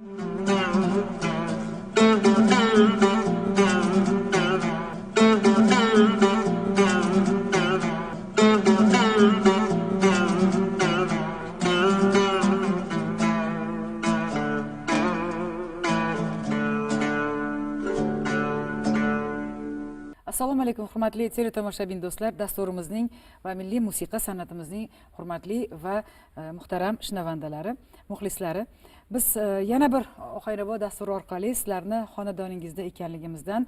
Assalomu alaykum hurmatli teletomoshabin do'stlar, dasturimizning va milliy musiqa san'atimizning hurmatli va muhtaram shnavandalari, muxlislari. Biz yana bir Ohanrabo dasturi orqali sizlarni xonadoningizda ekanligimizdan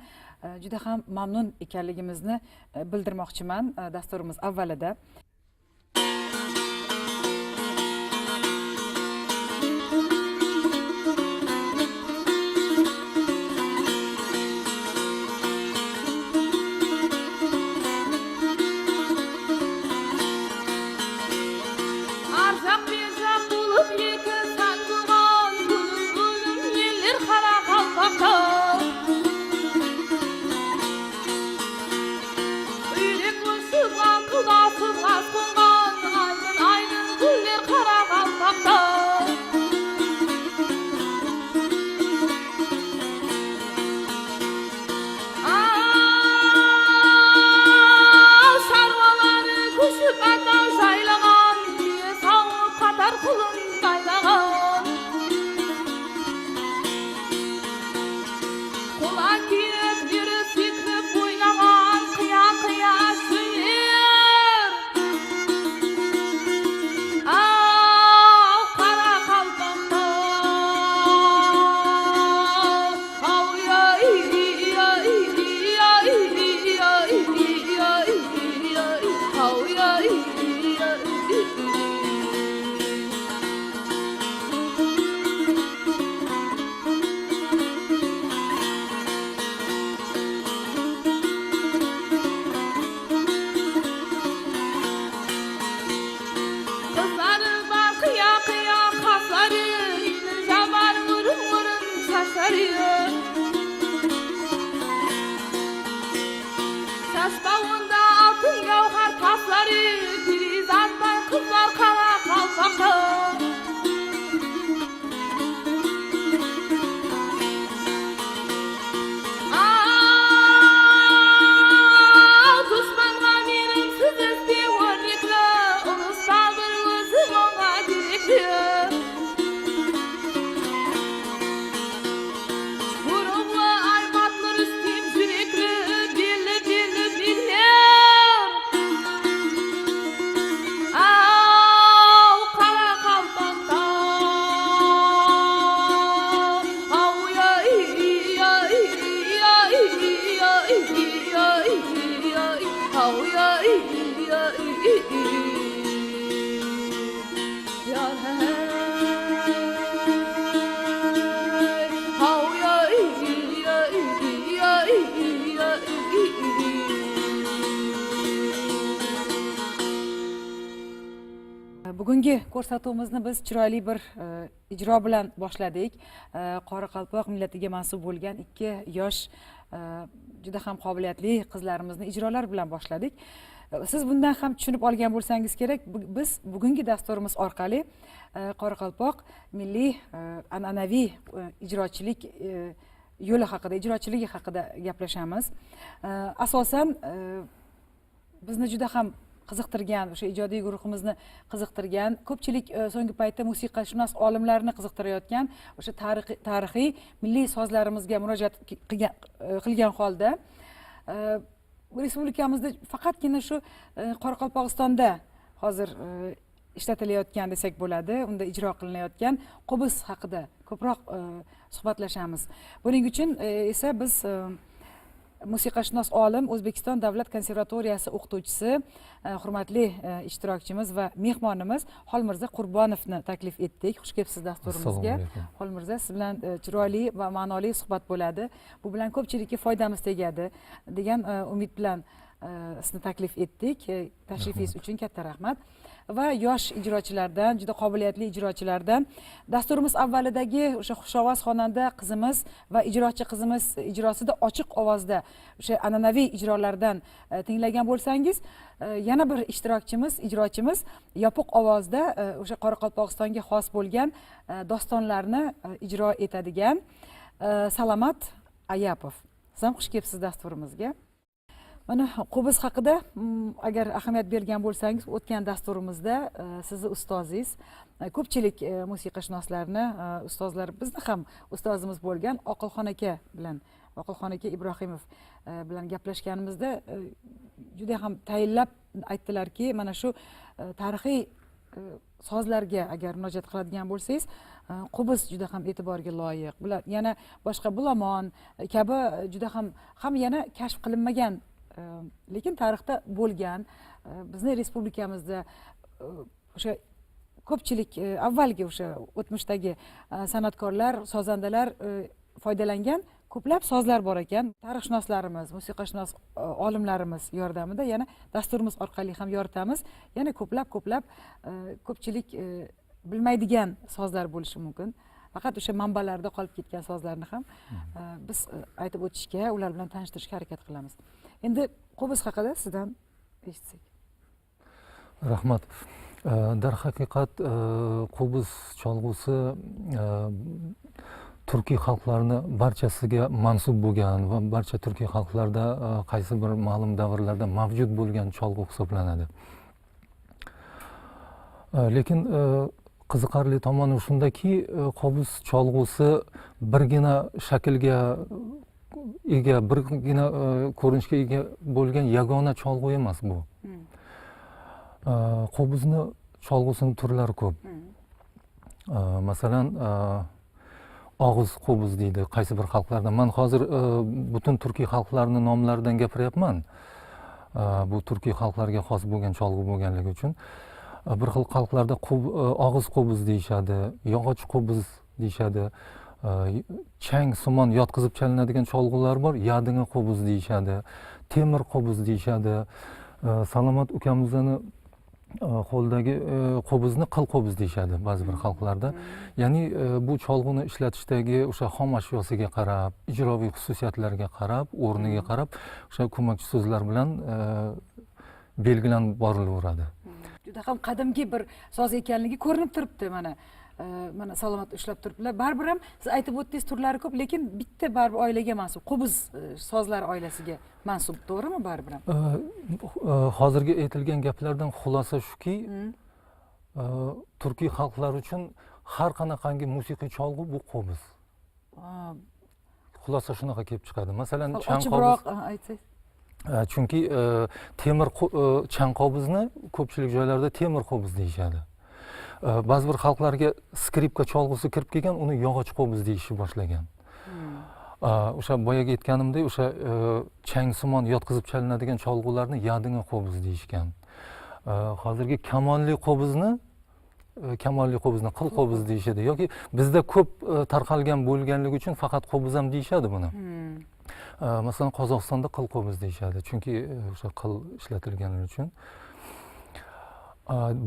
juda ham mamnun ekanligimizni bildirmoqchiman dasturimiz avvalida. Bugungi ko'rsatuvimizni biz chiroyli bir ijro bilan boshladik. Qoraqalpoq millatiga mansub bo'lgan ikki yosh juda ham qobiliyatli qizlarimizni ijrolari bilan boshladik. Siz bundan ham tushunib olgan bo'lsangiz kerak, biz bugungi dasturimiz orqali qoraqalpoq milliy an'anaviy ijrochilik yo'li haqida, ijrochiligi haqida gaplashamiz. Asosan bizni juda ham qiziqtirgan, o'sha ijodiy guruhimizni qiziqtirgan, ko'pchilik so'nggi paytda musiqashunos olimlarni qiziqtirayotgan o'sha tarixiy milliy sozlarimizga murojaat qilgan holda respublikamizda faqatgina shu Qoraqalpog'istonda hozir ishlatilayotgan desak bo'ladi, unda ijro qilinayotgan qo'biz haqida ko'proq suhbatlashamiz. Buning uchun esa biz musiqashunos olim, O'zbekiston davlat konservatoriyasi o'qituvchisi, hurmatli ishtirokchimiz va mehmonimiz Xolmirza Qurbonovni taklif etdik. Xush kelibsiz dasturimizga. Xolmirza, siz bilan chiroyli va ma'noli suhbat bo'ladi. Bu bilan ko'pchilikka foydamiz tegadi degan umid bilan sizni taklif etdik. Tashrifingiz uchun katta rahmat. Va yosh ijrochilardan, juda qobiliyatli ijrochilardan dasturimiz avvalidagi o'sha xushovoz xonanda qizimiz va ijrochi qizimiz ijrosida ochiq ovozda o'sha an'anaviy ijrolardan tinglagan bo'lsangiz, yana bir ishtirokchimiz, ijrochimiz yopiq ovozda o'sha Qoraqalpog'istonga xos bo'lgan dostonlarni ijro etadigan Salamat Ayapov. Siz ham xush kelibsiz dasturimizga. Mana qo'biz haqida agar ahamiyat bergan bo'lsangiz, o'tgan dasturimizda sizni ustozingiz, ko'pchilik musiqashunoslarni ustozlar, bizni ham ustozimiz bo'lgan Oqilxon aka bilan, Oqilxon aka Ibrohimov bilan gaplashganimizda juda ham tayinlab aytdilarki, mana shu tarixiy sozlarga agar murojaat qiladigan bo'lsangiz, qo'biz juda ham e'tiborga loyiq. Bular yana boshqa bulomon kabi juda ham yana kashf qilinmagan, lekin tarixda bo'lgan, bizni respublikamizda o'sha ko'pchilik avvalgi o'sha o'tmishdagi san'atkorlar, sozandalar foydalangan ko'plab sozlar bor ekan. Tarixshunoslarimiz, musiqashunos olimlarimiz yordamida yana dasturimiz orqali ham yoritamiz. Yana ko'plab ko'plab ko'pchilik bilmaydigan sozlar bo'lishi mumkin, faqat o'sha manbalarda qolib ketgan sozlarni ham biz aytib o'tishga, ular bilan tanishtirishga harakat qilamiz. Endi qo'biz haqida sizdan eshitsak. Rahmat. Darhaqiqat, qo'biz cholg'usi turkiy xalqlarni barchasiga mansub bo'lgan va barcha turkiy xalqlarda qaysi bir ma'lum davrlarda mavjud bo'lgan cholg'u hisoblanadi. Lekin qiziqarli tomoni shundaki, qo'biz cholg'usi birgina shaklga ega, birgina ko'rinishga ega bo'lgan yagona cholg'u emas bu. Qo'bizni cholg'usini turlari ko'p. Masalan, og'iz qo'biz deydi qaysi bir xalqlarda. Man hozir butun turkiy xalqlarni nomlaridan gapiryapman, bu turkiy xalqlarga xos bo'lgan cholg'u bo'lganligi uchun. Bir xil xalqlarda og'iz qo'biz deyishadi, yog'och qo'biz deyishadi, chang simon yotqizib chalinadigan cholg'ular bor, yadini qo'biz deyishadi, temir qo'biz deyishadi. Salomat ukamizni qo'lidagi qo'bizni qil qo'biz deyishadi ba'zi bir xalqlarda. Ya'ni bu cholg'uni ishlatishdagi o'sha xom ashyosiga qarab, ijroviy xususiyatlarga qarab, o'rniga qarab o'sha ko'makchi so'zlar bilan belgilanib borilaveradi. Juda ham qadimgi bir soz ekanligi ko'rinib turibdi. Mana mana Salomat ushlab turibdilar. Baribir ham siz aytib o'tdingiz, turlari ko'p, lekin bitta baribir oilaga mansub, qo'biz sozlar oilasiga mansub, to'g'rimi baribir ham? Hozirgi aytilgan gaplardan xulosa shuki, turkiy xalqlar uchun har qanaqangi musiqiy cholg'u bu qo'biz. Xulosa shunaqa kelib chiqadi. Masalan, chang ochiqroq aytsangiz. Chunki temir chang qo'bizni ko'pchilik joylarda temir qo'biz deyishadi. Ba'zi bir xalqlarga skripka cholg'usi kirib kelgan, uni yog'och qo'biz deyishni boshlagan. O'sha boyagi aytganimdek, o'sha changsimon yotqizib chalinadigan cholg'ularni yadini qo'biz deyishgan. Hozirgi kamonli qo'bizni, kamonli qo'bizni qil qo'biz deyishadi yoki bizda ko'p tarqalgan bo'lganligi uchun faqat qo'biz ham deyishadi buni. Masalan, Qozog'istonda qil qo'biz deyishadi, chunki o'sha qil ishlatilgani uchun.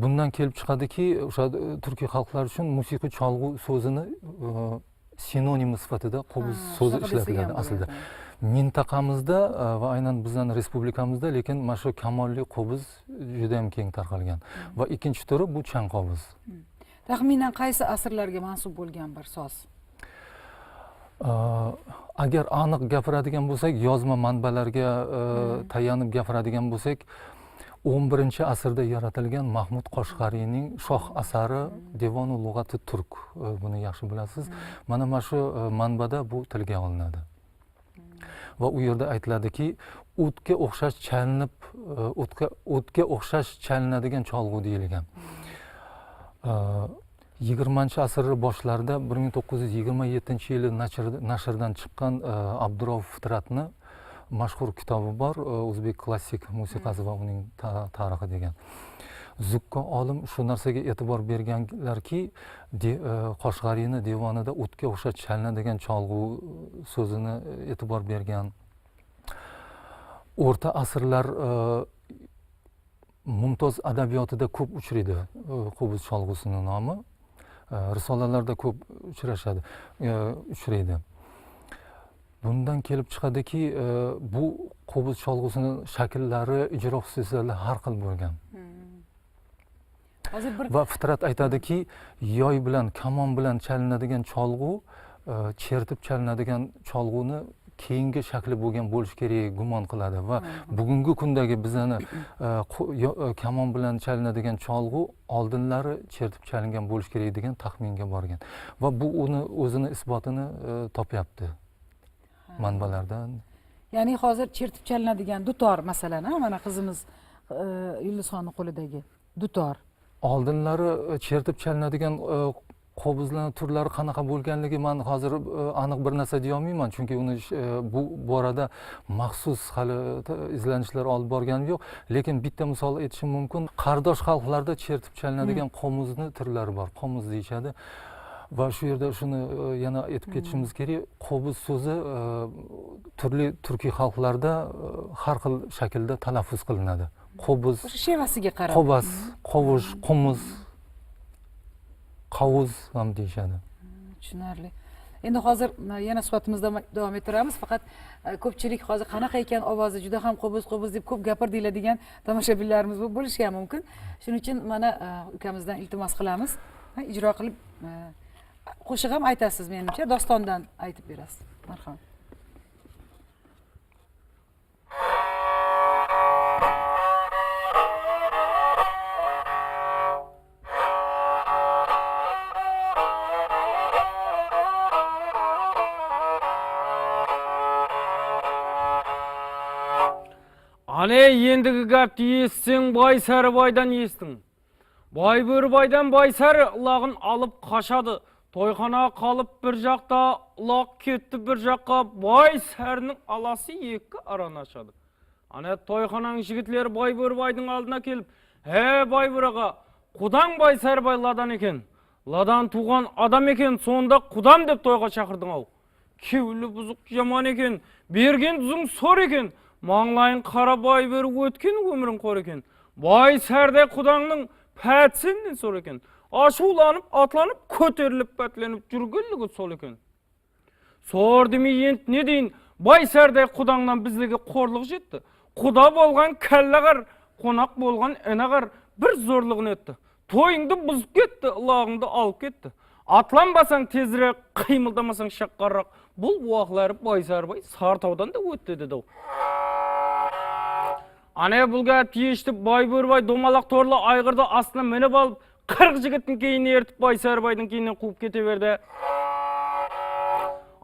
Bundan kelib chiqadiki, o'sha turkiy xalqlar uchun musiqiy cholg'u so'zini sinonimi sifatida qo'biz so'zi ishlatiladi aslida. Mintaqamizda va aynan bizning respublikamizda, lekin mana shu kamonli qo'biz juda ham keng tarqalgan. Va ikkinchi turi bu chang qo'biz. Taxminan qaysi asrlarga mansub bo'lgan bir soz? Agar aniq gapiradigan bo'lsak, yozma manbalarga tayanib gapiradigan bo'lsak, 11 asrda yaratilgan Mahmud Qoshg'ariyning shoh asari Devonu lug'ati turk, buni yaxshi bilasiz. Mana shu manbada bu tilga olinadi. Va u yerda aytiladiki, o'tga o'xshash chalinib, o'tga o'xshash chalinadigan cholg'u deyilgan. 20 asr boshlarida 1927-yili nashrdan chiqqan Abdurauf Fitratni mashhur kitobi bor, o'zbek klassik musiqasi va uning tarixi degan. Zukko olim shu narsaga e'tibor berganlarki, Qoshg'ariyni devonida o'tga o'xshash chalinadigan cholg'u so'zini e'tibor bergan. O'rta asrlar Mumtoz adabiyotida ko'p uchraydi qo'biz cholg'usini nomi. Risolalarda ko'p uchrashadi, uchraydi. Bundan kelib chiqadiki, bu qo'biz cholg'usini shakllari, ijro xususiyatlari har xil bo'lgan. Hozir bir va Fitrat aytadiki, yoy bilan, kamon bilan chalinadigan cholg'u, chertib chalinadigan cholg'uni keyingi shakli bo'lgan bo'lishi kerak gumon qiladi va bugungi kundagi bizani kamon bilan chalinadigan cholg'u oldinlari chertib chalingan bo'lishi kerak degan taxminga borgan va bu uni o'zini isbotini topyapti manbalardan. Ya'ni hozir chertib chalinadigan dutor masalan, mana qizimiz Yulduzxonning qo'lidagi dutor. Oldinlari chertib chalinadigan qo'bizlarning turlari qanaqa bo'lganligi men hozir aniq bir narsa deya olmayman, chunki uni bu borada maxsus hali izlanishlar olib borganim yo'q, lekin bitta misol aytishim mumkin. Qardosh xalqlarda chertib chalinadigan qo'mizni turlari bor, qo'miz deyishadi. Va shu yerda shuni yana aytib ketishimiz kerak, qo'biz so'zi turli turkiy xalqlarda har xil shaklda talaffuz qilinadi. Qo'biz o'sha shevasiga qarab, qo'bas, qovush, qo'miz, qovuz ham deyishadi. Tushunarli. Endi hozir yana suhbatimizni davom ettiramiz. Faqat ko'pchilik hozir qanaqa ekan ovozi juda ham qo'biz qo'biz deb ko'p gapirdinglar degan tomoshabinlarimiz bo'lishi ham mumkin. Shuning uchun mana ukamizdan iltimos qilamiz. Ijro qilib qo'shiq ham aytasiz menimcha, dostondan aytib berasiz. Marhamat. Ane endigi gapni eshitsang Baysarıbaydan eshitding. Baybөрібайдан Байсары ылағын алып қашады. Тойхана қалып бір жақта, ылақ кетті бір жаққа, Байсарының аласы екі араны ашады. Ане тойхананың жігітлері Байбөрібайдың алдына келіп, «Ә, Байбөр аға, құдаң Байсарыбай ладан екен. Ладан туған адам екен, сонда құдам деп тойға шақырдың ау. Кеулі бұзық жаман екен, берген тұзың сор екен. Маңлайын қара Байбөрі өткен өмірің қор екен. Байсардай құдаңның пәтсінен сор екен. Ашуланып, атланып, көтеріліп, пәтленіп жүргенлігі сол екен. Сор демей енді не дейін, Байсардай құдаңнан бізліге қорлық жетті. Құда болған кәлләғар, қонақ болған інағар бір зорлығын етті. Тойыңды бұзып кетті, ылағыңды алып кетті. Атланбасаң тезірек, қимылдамасаң шаққарақ. Бұл уақлары Байсарбай Сартаудан да өтті деді. Ане бұл гәпті ешітіп Байбөрібай домалақ торлы айғырды астына мініп алып, 40 жігіттің кейініне ертіп Байсарыбайдың кейіннен қуып кете берді.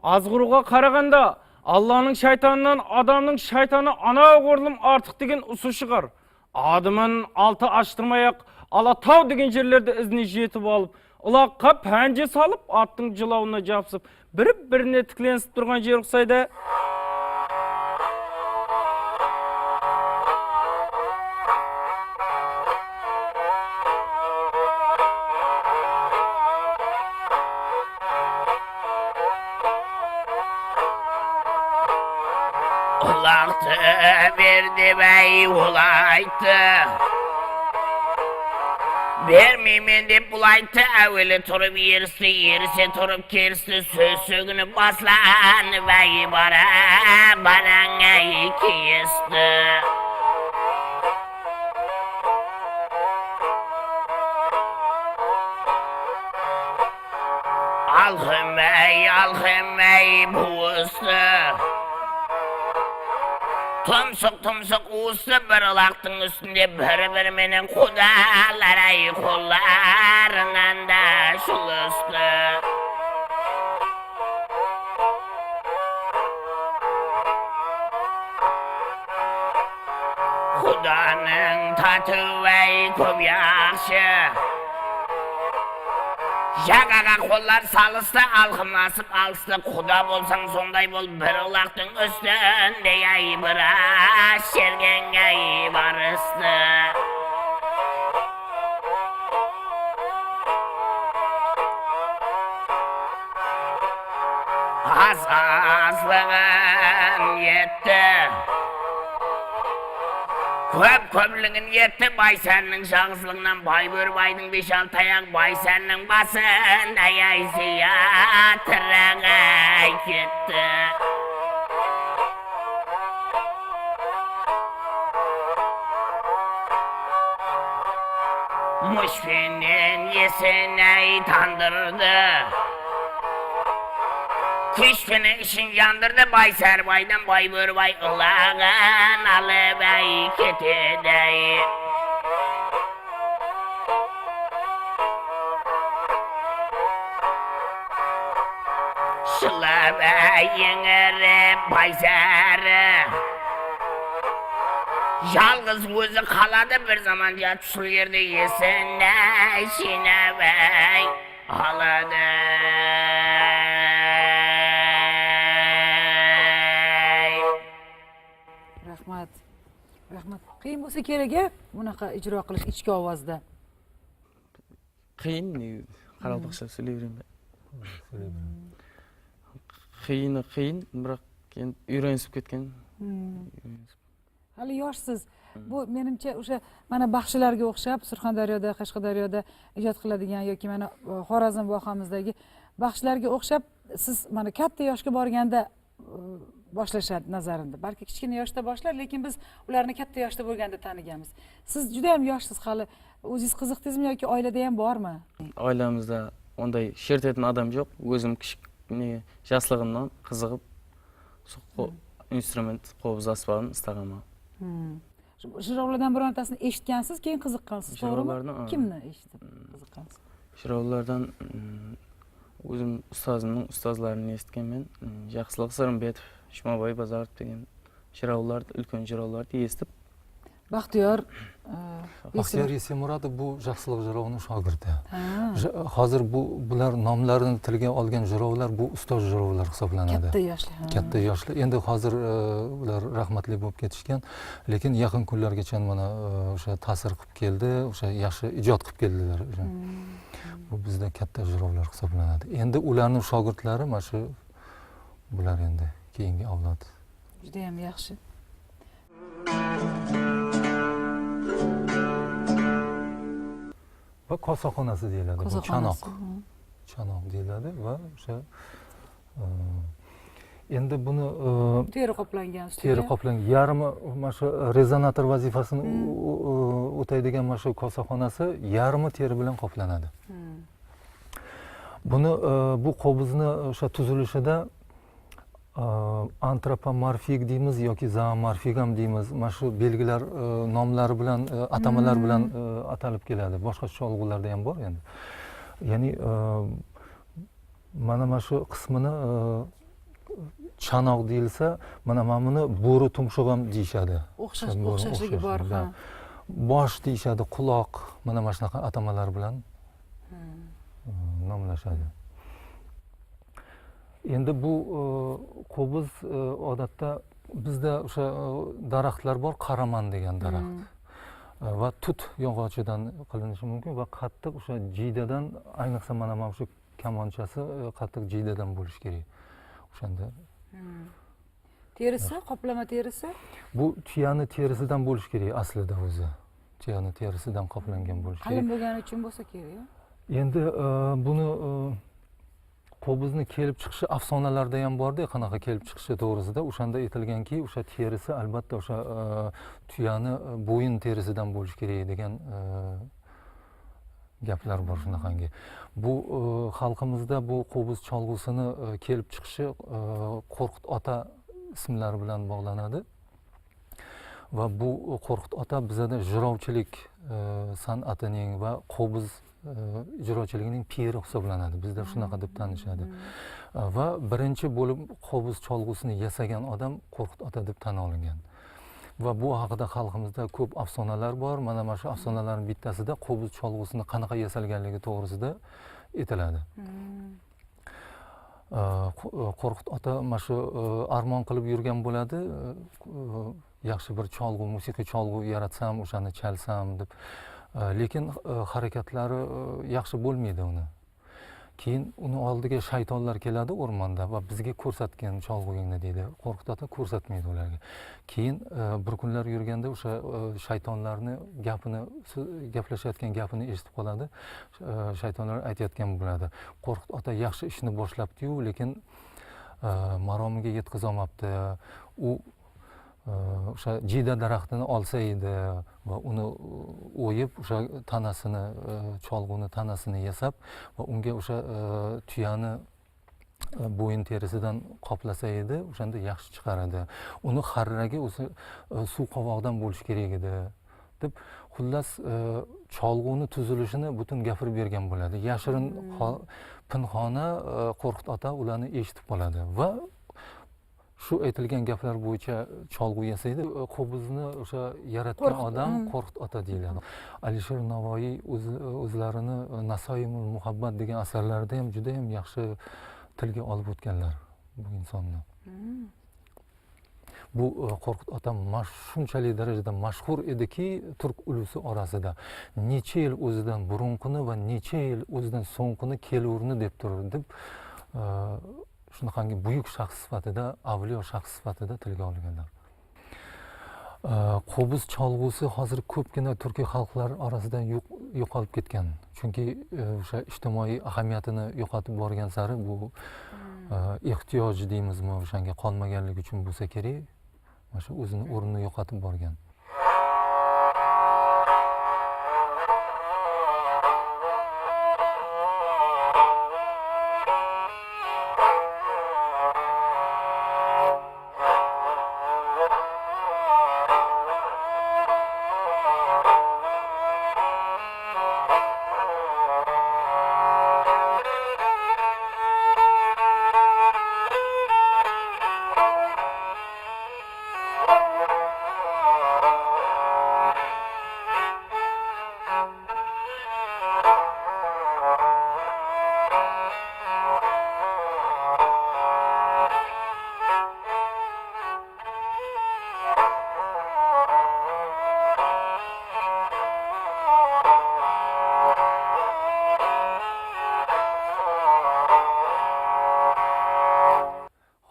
Азғыруға қарағанда Алланың шайтанынан адамның шайтаны анағұрлым артық деген ұсы шығар. Адымын алты аштырмай-ақ Алатау деген жерлерді ізіне жетіп алып, ылаққа пәнже салып, аттың жылауына жабысып, бірі-біріне тікленісіп тұрған жер ұқсайды. Ulaqtı verdi bey ulaytı. Bermeymen dep bulaytı. Əvveli turub yerisi, yerisi turub kerisi. Söz sögünüp baslan bey bara, baran kiyesti. Alxım bey, alxım bey buustu. Tumsuk-tumsuk uğusu bir ılaqtың үстінде бір-біріменен құдалар ай қолларынан да жұлысты. Құданың татуы ай көп яқшы. Жағаға қоллар салысты, алқымласып алысты. Құда болсаң сондай бол, бір ылақтың үстінде ай біраз шерген ай барысты. Аз-азлығын етті. Көп-көплігін етті Байсәрінің жалғыздығынан Байбөрібайдың 5-6 таяқ Байсәрінің басын ай тірі кетті. Muşpenen Yeseney tandırdı. Küşpene işin yandırdı Bayserbay'dan Baybörbay ılağın alıbey ketidey. Şılabey yengeri Bayseri. Жалғыз өзі қалады бір заман жатып шул жерде есіне жинабай алады. Rahmat, rahmat. Qiyin bo'lsa kerak a bunaqa ijro qilish ichki ovozda. Қиын негізі. Қарақалпақша сөйлей берейін бе? Қиыны қиын, бірақ енді үйренісіп кеткен. Hali yoshsiz. Bu menimcha o'sha mana baxshilarga o'xshab Surxondaryoda, Qashqadaryoda ijod qiladigan yoki mana Xorazm vohamizdagi baxshilarga o'xshab siz mana katta yoshga borganda boshlashadi nazarimda. Balki kichkina yoshda boshlar, lekin biz ularni katta yoshda bo'lganda taniganmiz. Siz juda ham yoshsiz hali. O'zingiz qiziqdingizmi yoki oilada ham bormi? Oilamizda onday шертетін адам жоқ. Өзім кішкене жастығымнан қызығып сол инструмент қобыз аспабын ұстағанмын. Jirovlardan birontasini eshitgansiz, keyin qiziqqansiz, to'g'rimi? Kimni eshitib qiziqqansiz? Жыраулардан өзім ұстазымның ұстазларын естігенмен, Жақсылық Сырымбетов, Жұмабай Базаров деген жырауларды, үлкен жырауларды естіп. Baxtiyor Baxtiyor Esemuratov bu Jaqsiliq jirovning shogirdi. Hozir bular nomlarini tilga olgan jirovlar bu ustoz jirovlar hisoblanadi. Katta yoshli. Katta yoshli. Endi hozir ular rahmatli bo'lib ketishgan, lekin yaqin kunlargacha mana o'sha ta'sir qilib keldi, o'sha yaxshi ijod qilib keldilar. Bu bizda katta jirovlar hisoblanadi. Endi ularning shogirdlari mana shu bular endi keyingi avlod. Juda ham yaxshi. Va kosaxonasi deyiladi, bu chanoq. Chanoq deyiladi va o'sha endi buni teri qoplangan ustiga. Teri qoplangan, yarmi mana shu rezonator vazifasini o'taydigan mana shu kosaxonasi yarmi teri bilan qoplanadi. Buni bu qo'bizni o'sha tuzilishida antropomorfik deymiz yoki zoomorfik ham deymiz. Mana shu belgilar nomlari bilan, atamalar bilan atalib keladi. Boshqa cholg'ularda ham bor endi. Ya'ni mana shu qismini chanoq deyilsa, mana buni bo'ri tumshug'i ham deyishadi. O'xshashligi bor, ha. Bosh deyishadi, quloq, mana shunaqa atamalar bilan nomlashadi. Endi bu qo'biz odatda bizda o'sha daraxtlar bor, qaraman degan daraxt va tut yog'ochidan qilinishi mumkin va qattiq o'sha jiydadan, ayniqsa mana shu kamonchasi qattiq jiydadan bo'lishi kerak. O'shanda terisi, qoplama terisi bu tuyani terisidan bo'lishi kerak aslida o'zi. Tuyani terisidan qoplangan bo'lishi kerak. Qalin bo'lgani uchun bo'lsa kerak. Endi buni qo'bizni kelib chiqishi afsonalarda ham borda, qanaqa kelib chiqishi to'g'risida o'shanda aytilganki, o'sha terisi albatta o'sha tuyani bo'yin terisidan bo'lishi kerak degan gaplar bor shunaqangi. Bu xalqimizda bu qo'biz cholg'usini kelib chiqishi Qo'rqit ota ismlari bilan bog'lanadi. Va bu Qo'rqit ota bizada jirovchilik san'atining va qo'biz ijrochiligining piri hisoblanadi. Bizda shunaqa deb tanishadi. Va birinchi bo'lib qo'biz cholg'usini yasagan odam Qo'rqit ota deb tan olingan. Va bu haqida xalqimizda ko'p afsonalar bor. Mana shu afsonalarning bittasida qo'biz cholg'usini qanaqa yasalganligi to'g'risida aytiladi. Qo'rqit ota mana shu armon qilib yurgan bo'ladi. Yaxshi bir cholg'u, musiqiy cholg'u yaratsam, o'shani chalsam deb. Lekin harakatlari yaxshi bo'lmaydi uni. Keyin uni oldiga shaytonlar keladi o'rmonda va bizga ko'rsatgin cholg'ungni deydi. Qo'rqit ota ko'rsatmaydi ularga. Keyin bir kunlar yurganda o'sha shaytonlarni gapini, gaplashayotgan gapini eshitib qoladi. Shaytonlar aytayotgan bo'ladi: Qo'rqit ota yaxshi ishni boshlabdi-yu, lekin maromiga yetkazolmabdi. U o'sha jiyda daraxtini olsa edi va uni o'yib, o'sha tanasini, cholg'uni tanasini yasab va unga o'sha tuyani bo'yin terisidan qoplasa edi, o'shanda yaxshi chiqar edi. Uni xarragi o'zi suv qovoqdan bo'lishi kerak edi deb, xullas cholg'uni tuzilishini butun gapirib bergan bo'ladi. Yashirin pinhona Qo'rqit ota ularni eshitib qoladi va shu aytilgan gaplar bo'yicha cholg'u yasaydi. Qo'bizni o'sha yaratgan odam Qo'rqit ota deyiladi. Alisher Navoiy o'zlarini Nasoimul muhabbat degan asarlarida ham juda ham yaxshi tilga olib o'tganlar bu insonni. Bu Qo'rqit ota shunchalik darajada mashhur ediki, turk ulusi orasida necha yil o'zidan burunqini va necha yil o'zidan so'ngqini kelurni deb turur deb, shunaqangi buyuk shaxs sifatida, avliyo shaxs sifatida tilga olganlar. Qo'biz cholg'usi hozir ko'pgina turkiy xalqlar orasidan yo'qolib ketgan. Chunki o'sha ijtimoiy ahamiyatini yo'qotib borgan sari bu ehtiyoj deymizmi, o'shanga qolmaganligi uchun bo'lsa kerak, mana shu o'zini o'rnini yo'qotib borgan.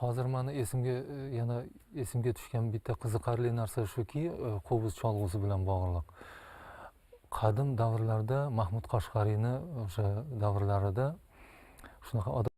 Hozir mani esimga yana esimga tushgan bitta qiziqarli narsa shuki, qo'biz cholg'usi bilan bog'liq. Qadim davrlarda Mahmud Qoshg'ariyni o'sha davrlarida shunaqa odam